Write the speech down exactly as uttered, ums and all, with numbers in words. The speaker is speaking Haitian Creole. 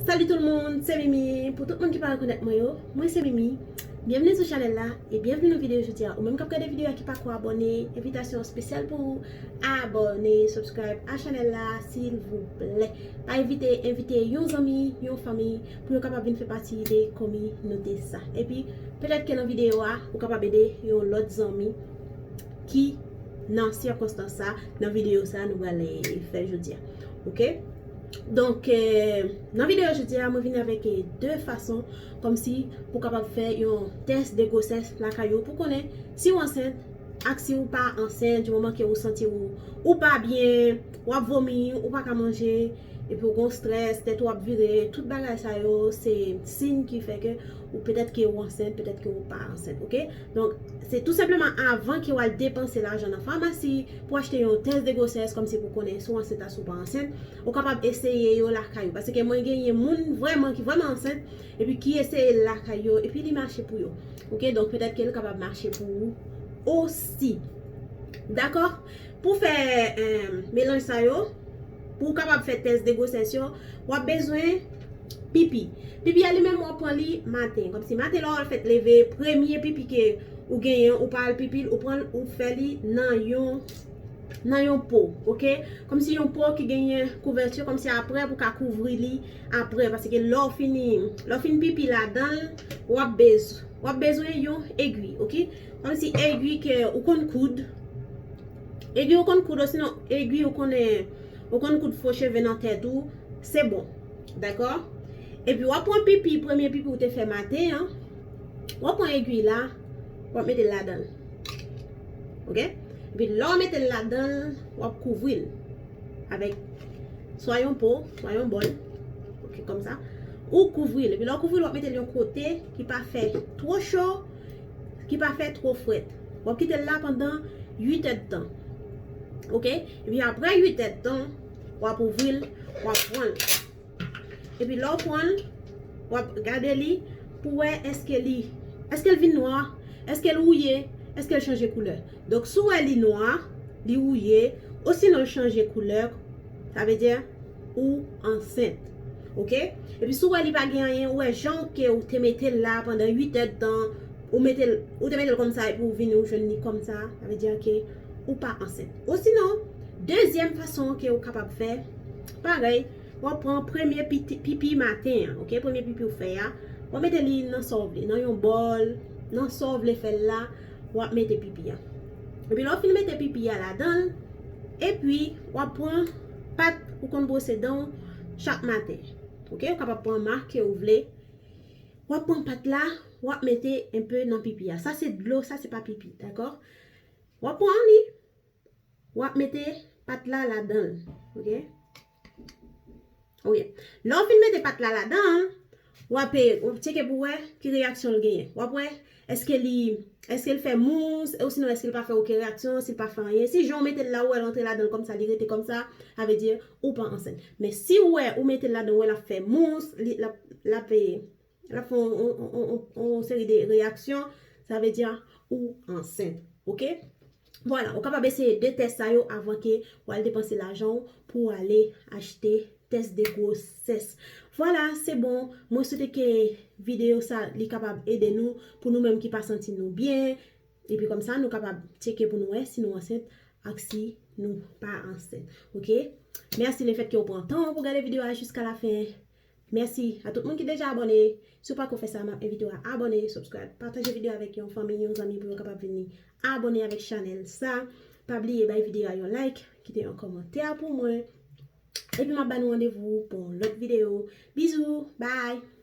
Salut tout le monde, c'est Mimi. Pou tout moun ki pa rekonèt mwen yo, mwen se Mimi. Byenvni sou chanèl la e byenvni nan videyo jodi a. Ou menm k ap gade videyo a ki pako abòne, envitasyon espesyal pou ou, abòne, subscribe a chanèl la silvouplè. Pa evite envite yon zanmi, yon fanmi pou yo kapab vin fè pati de kominote sa. Epi petèt ke nan videyo a ou kapab ede yon lòt zanmi ki nan sikonstans sa, nan videyo sa nou pral fè jodi a. Oke? Donk, eh, nan videyo jodi a, mwen vin avèk eh, de fason kòmsi pou kapab fè yon tès de gwosès lakay ou pou konnen si w ansent ak si w pa ansent, di moman ke ou santi ou, ou pa byen, w ap vomi, ou pa ka manje, epi w gon strès, tèt ou ap vire, tout bagay sa yo se siy ki fè ke ou petèt ke ou ansent, petèt ke ou pa ansent, oke? Donk, se tou senpleman avan ke w al depanse lajan nan famasi pou achte yon tès de gwosès kòmsi pou konnen si w ansent a si w pa ansent, ou kapab eseye yo lakay ou. Paske mwen genyen moun vrèman ki vrèman ansent, epi ki eseye l lakay yo, epi li mache pou yo. Oke, donk petèt ke l kapab mache pou ou osi. Dakò? Pou fè eh, melanj sa yo, pou w kapab fè tès de gwosès yo, w ap bezwen pipi. Pipi a li menm w ap pran li maten. Kòmsi maten lè w al fèt leve, premye pipi ke ou genyen, ou pa al pipi l, ou pran l, ou fè li nan yon nan yon po, oke? Kòmsi yon po ki genyen kouvèti, kòmsi apre pou ka kouvri li apre, paske lè w fini, lè w fin pipi ladan l, w ap bez, w ap bezwen yon egwi, oke? Kòmsi egwi ke ou konn koud, egwi ou konn koud, osinon egwi ou konnen, ou konn koud fo cheve nan tèt ou, se bon. Dakò? Epi w ap pran pipi, premye pipi ou te fè maten an, w ap pran egwi la, w ap mete l ladan l. Oke? Epi lè w mete l ladan l, w ap kouvri l avèk swa yon po, swa yon bòl. Oke, kòmsa. Ou kouvri l. Epi lè w kouvri l, w ap mete l yon kote ki pa fè two cho, ki pa fè two frèt. W ap kite l la pandan uit èdtan. Oke? Epi apre uit èdtan, w ap ouvri l, w ap pran l. Epi lè w pran l, w ap gade li pou wè èske li, èske l vin nwa, èske l wouye, èske l chanje koulè. Donk, si w wè li nwa, li wouye, osinon l chanje koulè, sa vle di ou ansent. Oke? Epi si w wè li pa gen anyen, ou wè jan ke ou te mete l la pandan uit èdtan, ou mete l, ou te mete l kòmsa epi ou vini ou jwenn li kòmsa, sa vle di ke ou pa ansent. Osinon, dezyèm fason ke ou kapab fè, parèy, w ap pran premye piti, pipi maten an, oke? Premye pipi ou fè a, w ap mete li nan sa w vle, nan yon bòl, nan sa w vle fè l la, w ap mete pipi a. Epi lè w fin mete pipi a ladan l, epi w ap pran pat ou konn bwose dan w chak maten. Oke? Ou kapab pran mak ke ou vle. W ap pran pat la, w ap mete enpe nan pipi a. Sa se dlo, sa se pa pipi, dakò? W ap pran li, w ap mete pat la ladan l. Oke? Oke. Lè w fin mete pat la ladan l, w ap, w ap tcheke pou wè ki reyaksyon l genyen. W ap wè èske li, èske l fè mous, osinon èske l pa fè okenn reyaksyon, si l pa fè anyen. Si jan w mete l la, ou wè l antre ladan l kòmsa, li rete kòmsa, sa vle di ou pa ansent. Men si w wè ou mete l ladan, ou wè l ap fè mous, li, l ap, l ap, eh, l ap fè yon, yon, yon, yon, yon seri de reyaksyon, sa vle di ou ansent. Oke? Vwala, ou kapab eseye de tès sa yo avan ke w al depanse lajan w pou w ale achte tès de gwosès. Vwala, se bon. Mwen swete ke videyo sa, li kapab ede nou, pou nou menm ki pa santi nou byen. Epi kòmsa, nou kapab tcheke pou nou wè si nou ansent ak si nou pa ansent. Oke? Mèsi lefèt ke w pran tan w pou gade videyo a jiska lafen. Mèsi a tout moun ki deja abòne. Si w pako fè sa, m ap envite w a abòne, subscribe, pataje videyo avèk yon fanmi, yon zanmi pou yo kapab vini abòne avèk chanèl sa. Pa bliye bay videyo a yon like, kite yon kòmantè pou mwen. Epi m ap ba nou randevou pou yon lòt videyo. Bizou, bye!